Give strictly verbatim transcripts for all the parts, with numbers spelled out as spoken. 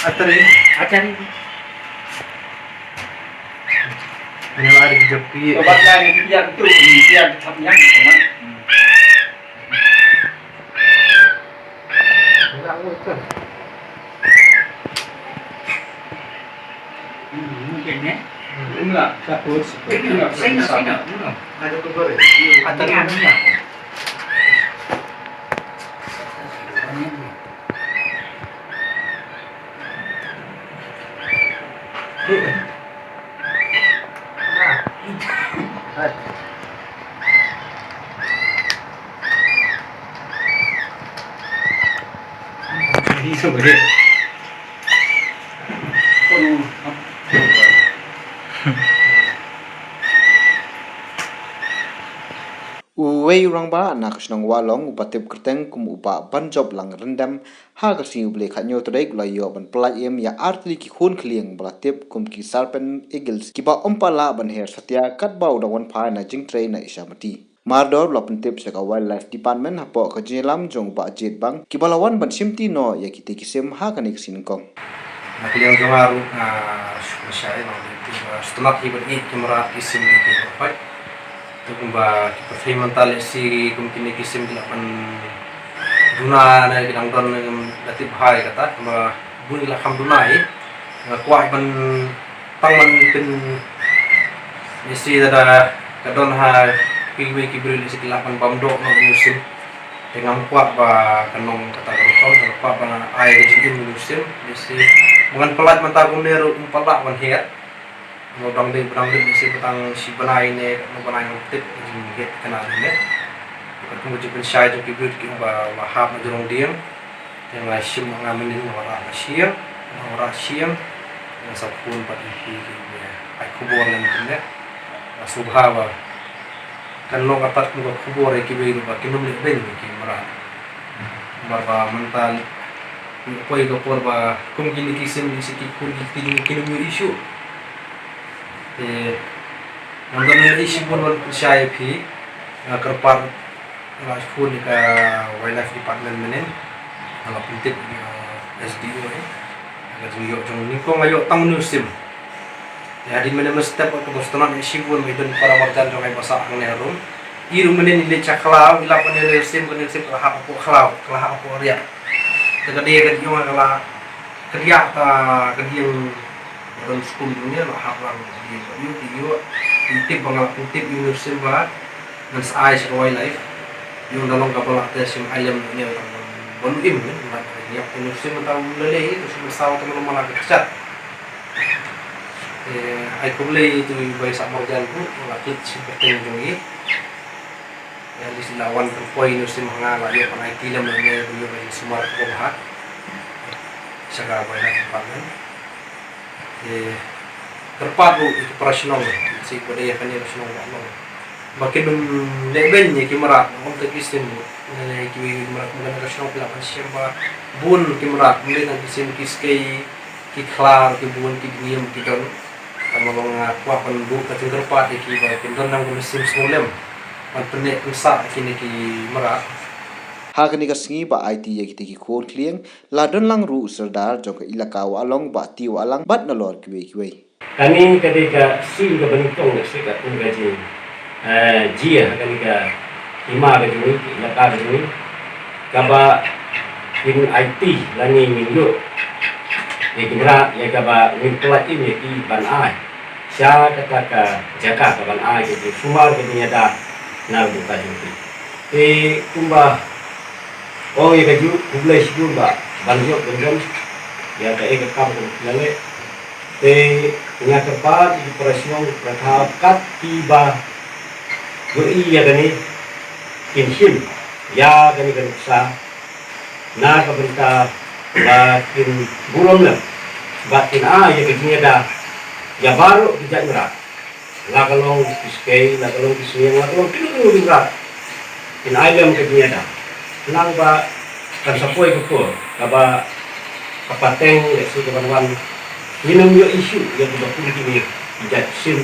Atari. Atari. Ini lari ke jepi. Coba lah ni dia tu, dia tetap yang sama. Mungkin ni. Inilah satu. Sini, sini. Ada tu boleh. Atari ni. Uwei u rangbah na ka shnong Wahlong uba tip kyrteng kum u Bah Banjop Langryndem, ha ka sngi U Blei khatñiew tarik u la ïoh ban pyllait im ïa ar tylli ki khun khlieng ba la tip kum ki Sharpen Eagles kiba ym pat lah ban her satia katba u dang wan phai na jingtrei na Ishamati. Mardor u la pyntip sha ka Wildlife Department hapoh ka jingïalam jong u Bah Jied Bang kiba la wan ban shimti noh ïa kitei ki sim ha kane ka sngi nyngkong. Na ka liang jong nga ruh nga sngewsih noh, sngewtynnat hi ban ïoh ki mrad ki sim ki ki pait. Te kumba ki pyrthei mynta lehse kum kine ki sim ki la pyn duna ne ki dang don ne, la tip bha ïa kata, kumba bun ki la kham duna hi. Nga kwah ban tang ban pyn, lehse lada ka don ha kiwei ki briew lehse ki lah ban bam doh noh ïa u sim. Te ngam kwah ba kan long kata ka rukom, nga kwah ba ai ka jingim ïa u sim, lehse ba ngan pyllait mynta kumne ruh ym pat lah ban her. Nga dang dei, dang dei lehse ba tang shi bnai ne katno bnai ngam tip ka jingher kane ne. Katkum ka jingpynshai jong ki briew ki ong ba la hap na jrong dieng. Te nga shim, nga mynnin nga wanrah na sha ïing, nga wanrah sha ïing, nga sa phone pat ïa phi, ki ai khubor lem kine. Nga sngewbha ba kan long pat kum ka khubor ïa kiwei ruh ba kin ym leh beiñ ki mrad. Namar ba mynta poi ka por ba kum kine ki sim, ki sim ki khun ki kti jong ngi kin ym ïoh issue. Te ngan don ïa issue bun ban pynshai ïa phi. Nga kyrpad, nga phone ïa ka Wildlife Department mynnin. Nga la pyntip ïa S D O eh. Nga jingïoh jong nyngkong nga ïoh tang une u sim. Te hadien mynne mynstep kaba sngewtynnat ïa shibun ba i don para marjan jong nga iba sah hangne harum. I ruh mynne i leit sha khlaw, i lap kane ka sim, kane ka sim ka la hap hapoh khlaw, ka la hap hapoh riat. Te ka dei ka dei jong nga ka la kdiah ta ka dieng ba don skum jong ngi, la hap lang ka dieng ba ïoh, ïoh. I tip ba nga la pyntip ïa une u sim ba ngan sa ai sha ka Wildlife. Ïoh da long kaba lah te sim ai lem ne ban ban im ne, ban ïap ïa une u sim mynta u la lei, u sim saw te mynta u la kjat. Te ai khublei ïa utu u Bai Sah Marjan ruh, u la kit shim kyrteng jong ngi. Ïa lei shi la wan pynpoi ïa une u sim ha nga, la ïoh ban aiti lem ne, ïoh ban sumar kaba bha sha ka Wildlife Department. Te kyrpad ruh ïa ki para shnong, shi ba dei ïa kane ka shnong Wahlong, ba kin ym leh beiñ ïa ki mrad, ym tang ki sim ruh, ne ïa kiwei ki mrad, kane ka shnong ki lah ban shem ba bun ki mrad, ym dei tang ki sim, ki skei, ki khlar, ki bun, ki dngiem ki don. Tang ba nga kwah ban buh ka jingkyrpad ïa ki ba kin don nang ka mynsiem sngewlem ban pynneh pynsah ïa kine ki mrad. Ha kane ka sngi ba aiti ïa kitei ki khun khlieng, la don lang ruh u Sordar jong ka Elaka Wahlong, Bah T Wahlang bad nalor kiwei kiwei. Kane ka dei ka sien kaba nyngkong lehse katkum ka jing, eh, jia ha kane ka hima ka jong ngi, ka elaka ka jong ngi, kaba ngin aiti lane ngin ïoh ïa ki mrad, ïa kaba ngin pyllait im ïa ki ban ai sha kata ka jaka kaban ai ka jingsumar ka jingïada na ka bynta jong ki. Te kumba ong ïa kajuh, khublei shibun Bah Banjop Dendon ïa kaei ka kam kaba phi la leh. Te nga kyrpad ïa ki para shnong para thaw kat kiba ïohi ïa kane, kin shim ïa kane ka nuksa na ka bynta ba kin burom lem bad kin ai ïa ka jingïada ïa baroh ki jait mrad. La ka long ki skei, la ka long ki sniang, la ka long kino kino ki mrad, kin ai lem ka jingïada. Khnang ba kan sa poi ka por kaba, ka pateng lehse kaban wan, ngin ym ïoh issue ïa kiba pun kine ki jait sim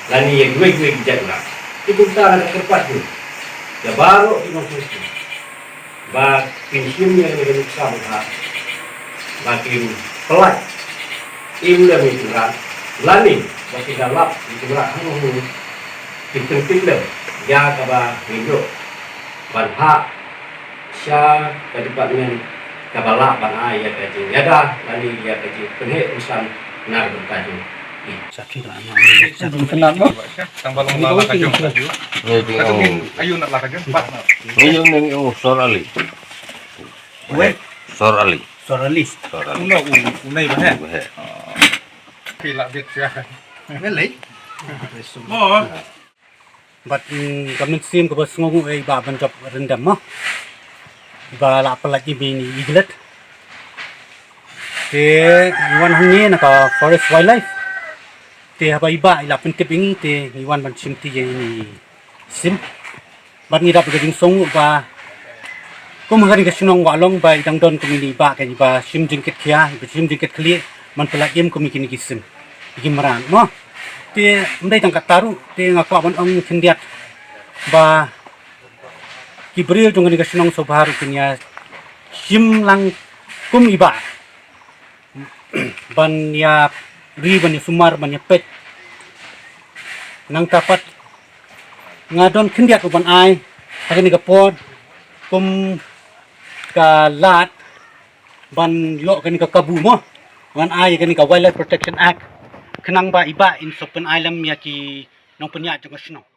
lane ïa kiwei kiwei ki jait mrad. Te kumta nga kyrpad ïa baroh ki nongshong shnong ba kin shim ïa kane ka nuksa ba, ba kin Pynlait im lem ïa ki mrad lane ba ki da lap ïa ki mrad hangne, ki pyntip lem ïa kaba ngi ïoh ban hap sha ka department kaba lah ban ai ïa ka jingïada lane ïa ka jingpynheh pynsan na ka bynta jong ki. Sa ki la na sa ki kena mo. Tang ba long la la ka jong. Ni di ong. Ayu nak la ka jong. Pat. Ni ong ni ong Sor Ali. Weh. Sor Ali. Sor Ali. Sor Ali. Una u unai ba he. Ba he. Ki la bit ya. Ngelai. Mo. Bad, mm, ka mynsiem kaba sngewnguh ïa i Bah ban jop ryndem mo. I Bah la pynlait ïa i Glet. Te ngi wan hangne na ka Forest Wildlife. Te haba i Bah i la pyntip ïa ngi te ngi wan ban shim ti ïa i sim. Bad ngi dap ka jingsngewnguh ba kum ha kane ka shnong Wahlong ba i dang don kum i Bah kane ba shim jingkit khia, ba shim jingkit khlieh, ban pynlait im kum i kine ki sim. Ki mrad mo. Te ym dei tang katta ruh, te nga kwah ban ong khyndiat ba ki briew jong kane ka shnong sngewbha ruh kin ïa shim lang kum i Bah ban ïa ri, ban ïa sumar, ban ïa peit. Nangta pat nga don khyndiat ban ai ha kane ka por kum ka lad ban ïoh kane ka kabu mo, ban ai kane ka Wildlife Protection Act, khnang ba i Bah in sa pynai lem ïa ki nongpynïaid jong ka shnong.